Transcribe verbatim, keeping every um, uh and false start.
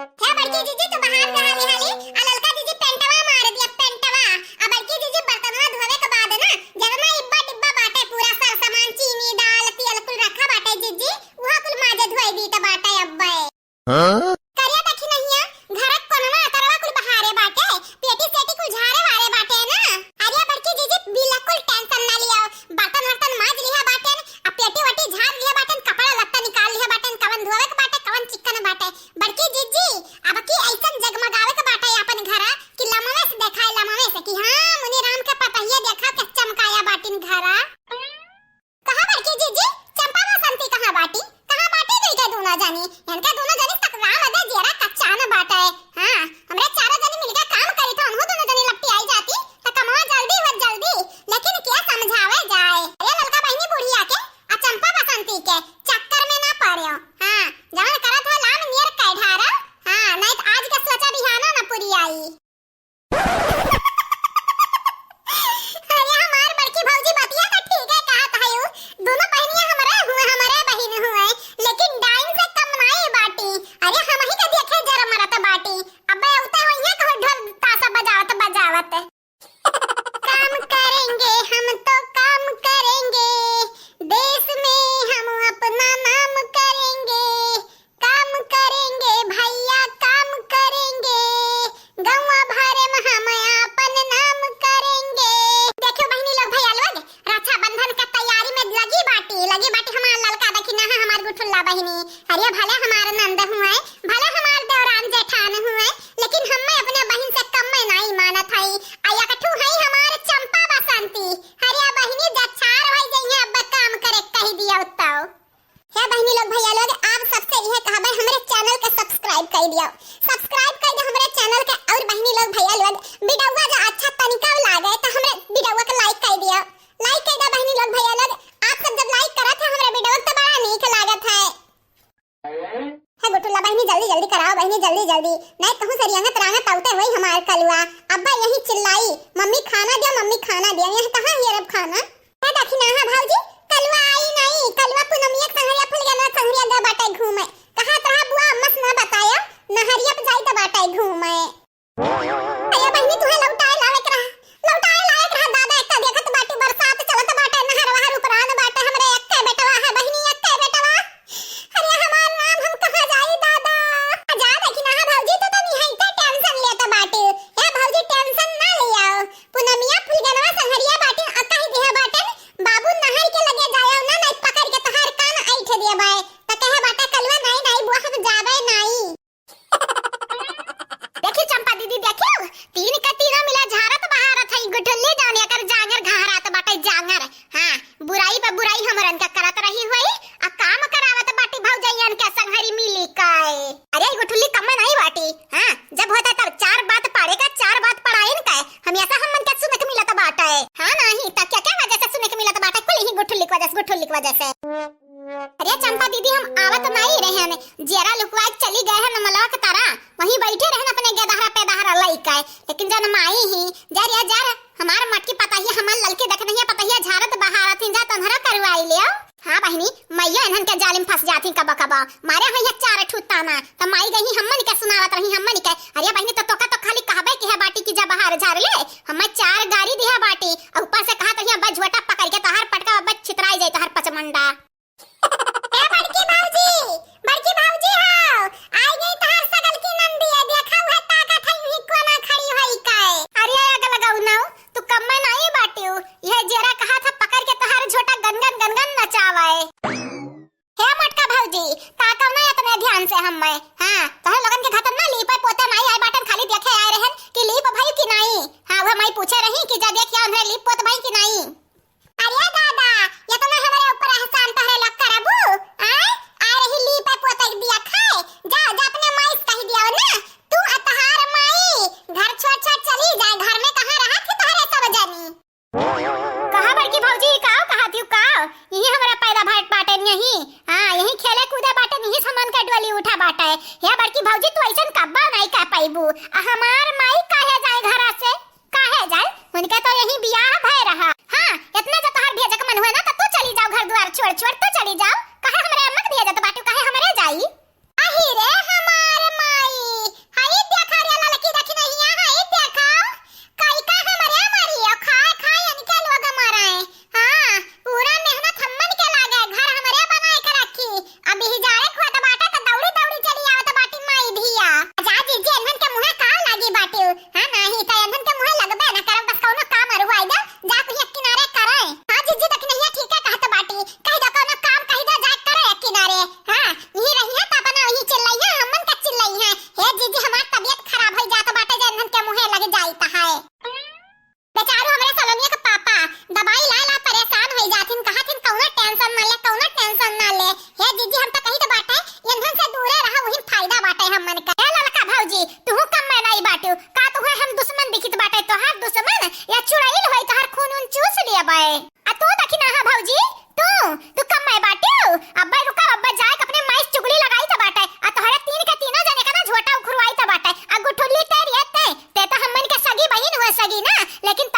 हे बड़की जीजी, तू बाहर नहा ले हाली, आ ललका जीजी पेंटवा मार दिया, पेंटवा। आ बड़की जीजी बर्तनवा धोवे के बाद ना, जतना इब्बा डिब्बा बाटे, पूरा सर सामान, चीनी, दाल, तेल कुल रखा बाटे जीजी, उहा कुल माजे धोए दीत बाटे अब्बे। हाँ? करिया देखी नहिया, घर क कोनवा अतरवा कुल बहारे बाटे, पेटी सेटी कुल झारे वारे बाटे ना। अरे बड़की जीजी, बिल्कुल tension ना लियो, बर्तन वर्तन माज लिहा बाटेन, आ पेटी वटी झार लिहा बाटेन, कपड़ा लत्ता निकाल लिहा बाटेन, कवन धोवे के बाटे, कवन चिक्कन बाटे। बड़की जीजी, अब की ऐसन जगमगावे के बाटे अपन घरा कि लमवे से देखाए, लमवे से कि हाँ, मुनि राम के पतहिया देखा के चमकाया बाटिन घरा। कहाँ बड़की जीजी, चंपा बसंती कहाँ बाटी? कहाँ बाटी गई के दोनों जनी? इनके दोनों जनी तक राम दे जियरा कच्चा न बाटे। हाँ, हमरे चारों जनी मिलके काम करी तो हमहू दोनों जनी लपटी आई जाती, त कमवा जल्दी हो जल्दी। लेकिन के समझावे जाए? अरे ललका बहिनी बुढ़िया के, आ चंपा बसंती के चक्कर में ना पड़ियो। हाँ, जवन करत हो लाम नियर कै ढारा। हाँ, नहीं त आज के सोचा बिहानो न पूरी आई। अरे हमार बड़की भौजी बतिया त ठीक है कहत है उ, दोनों बहिनिया हमरे हुए, हमरे बहिन हुए, लेकिन डाइन से कम नाई बाटी। अरे हमही के देखे जर मरत बाटी। अबे उते होइहे कहो ढोल तासा बजावत बजावत। काम करेंगे, हम तो काम करेंगे, देश में हम अपना नाम करेंगे, काम करेंगे भैया, काम करेंगे, गौवा भरे में हम आपन नाम करेंगे। देखियो बहिनी लोग, भैया लोग, रक्षाबंधन का तैयारी में लगी बाटी, लगी बाटी हमार ललका, देखी ना हमार गुठुल्ला बहिनी। अरे भले हमार नंद हुए, भले हमार देवरान जेठान हुए, लेकिन हम्मे अपने बहिन से कम में नाई मानत हई। आ एक ठू हई हमार चंपा बसंती। अरे बहिनी, जब चार होई जइहे, अब काम करे कह दिया तो। हे बहिनी लोग, भैया लोग, आप सबसे यह कहबे, हमरे channel के subscribe कर दियो, subscribe कर दियो हमरे channel के। और बहिनी लोग, भैया लोग, वीडियोवा जो अच्छा तनिका लागे तो हमरे वीडियोवा के like कर दियो, like कर दियो बहिनी लोग, भैया लोग। आप सब जब like करत है हमरे वीडियोवा तो बड़ा नीक लागत है। हे गुठुल्ला बहिनी, जल्दी जल्दी कराओ बहिनी, जल्दी जल्दी, नहीं कहूँ से रियांगत रांगत आउते होई हमार कलुआ। अब्बा यही चिल्लाई, "मम्मी खाना दियो, मम्मी खाना दियो।" यहाँ कहाँ हियर अब खाना? हे दखिनाहा भौजी, कलुआ आई नहीं, कलुआ पूनमिया के संघरिया फुलगेना संघरिया गा बाटे घूमे। कहा तोहा बुआ अम्मा से ना बताया, नहरिया पे जाई त बाटे घूमे। अरे बहिनी, तुहे लौटाए लावे के रहा, लौटाए लावे के रहा दादा, एक तो देखत बाटी बरसात चलत बाटे, नहर वहर उपरान बाटे, हमरे एक्के बेटवा है बहिनी, एक्के बेटवा। अरे हमार राम, हम कहाँ जाई दादा? जा दखिनाहा भौजी, तू तो निहाइते tension लेत बाटी। ए भौजी, tension ना लियाओ, पूनमिया फुलगेनवा संघरिया बाटी, आ कह दिया बाटे, बाबू नहर के लगे जायो ना, नहीं पकड़ के तोहार कान ऐंठ देबे। त कहे बाटे कलुआ, "नाई, नाई बुआ, हम जाबे नाई।" देखी चंपा दीदी, देखियो, तीन का तीनों मिला झारत बहारत है, गुठुल्ली जाने कर जांगर घहरात बाटे जांगर। हाँ, बुराई पे बुराई हमरन का करत रही हुई, आ काम करावत बाटी भौजैयन के संघरी मिली काए। अरे, ई गुठुल्ली कम नहीं बाटी, हाँ, जब होता तब चार बात पाड़े का, चार बात पड़ाइन का, हमेशा हमन के सुने के मिलत बाटे। हाँ, नहीं, त क्या, क्या वजह से सुने के मिलत बाटे? कुल यही गुठुल्ली की वजह से, गुठुल्ली की वजह से। अरे चंपा दीदी, हम आवत नहीं रहे हन, जियरा लुकवा के चली गए हैं मलवा के तारा, वहीं बैठे रहन अपने गेदहरा पेदहरा लइका, लेकिन जन माई ही, जा रे जा, हमार मटकी पतहिया, हमार ललकी देख नहीं पतहिया झारत बहारत ही, जा तोहरा करवाई ले। हाँ बहिनी, मैया इन्हन के जाल में फंस जाती कबा कबा, मारे हैं ये चार ठू ताना, त माई गई हमन के सुनावत रही, हमन के। अरे बहिनी, तो तोका तो खाली कहबे के है बाटी कि जा बाहर झार ले, हमें चार गारी दिया बाटी, और ऊपर से कहा तो यहाँ बस झोटा पकड़ के तोहार पटका बस छितराई जाए तोहार पचमंडा। ए बड़की भौजी, बड़की भौजी हो, आई गई तोहार सगल की नंदी है, देखा हुआ ताकत है, यूं ही कोना खड़ी होई काए। अरे आग लगाऊ नाऊ, तू कम्मे नहीं बाटियो, यह जेरा कहा था पकड़ के तोहार झोटा गनगन गनगन नचावे। हे मोटका भौजी, ताकव ना इतने ध्यान से हम्मे। हाँ, तोहरे लोगन के घर ना लीपे पोते माई आए बाटन, खाली देखे आए रहन कि लीप भई कि नहीं। हाँ, वह माई पूछे रही कि जा देखिया उन्हें लीप पोत भई कि नहीं। अरे दादा, इतना हमरे ऊपर एहसान तोहरे लोग करबू? आए, आए रही लीपे पोते के दिया खाए। जा, जा अपने माई से कह दिया ना, तू आ तोहार माई घर छोड़ छोड़ चली जाए, घर में कहाँ रहा थे तोहरे सब जनी। कहा बड़की भौजी, काव कहा थी काव? यही हमरा पैदा भाट बाटे यही। हाँ, यही खेले कूदे बाटे, यही समन के डोली उठा बाटे। हे बड़की भौजी, तू ऐसन कब्बा नहीं कह पाइबू। आ हमार माई काहे जाए घरा से? काहे जाए? उनका तो यही बियाह भय रहा। हाँ, इतना जो तोहार भेजे के मन हुए ना, तो तू चली जाओ घर द्वार छोड़ छोड़, तू चली जाओ। काहे हमरे अम्मा के भेजत बाटू, काहे हमरे जाई? अही रे हमार माई, भौजी, तू, तू कम में बाटिउ? अब्बा रुका, अब्बा जाए के अपने माई से चुगली लगाइत बाटे, आ तोहरे तीन के तीनों जने का ना झोटा उखरवाइत बाटे, आ गुठुल्ली तेरी है ते, ते तो हमन के सगी बहिन हुए सगी ना, लेकिन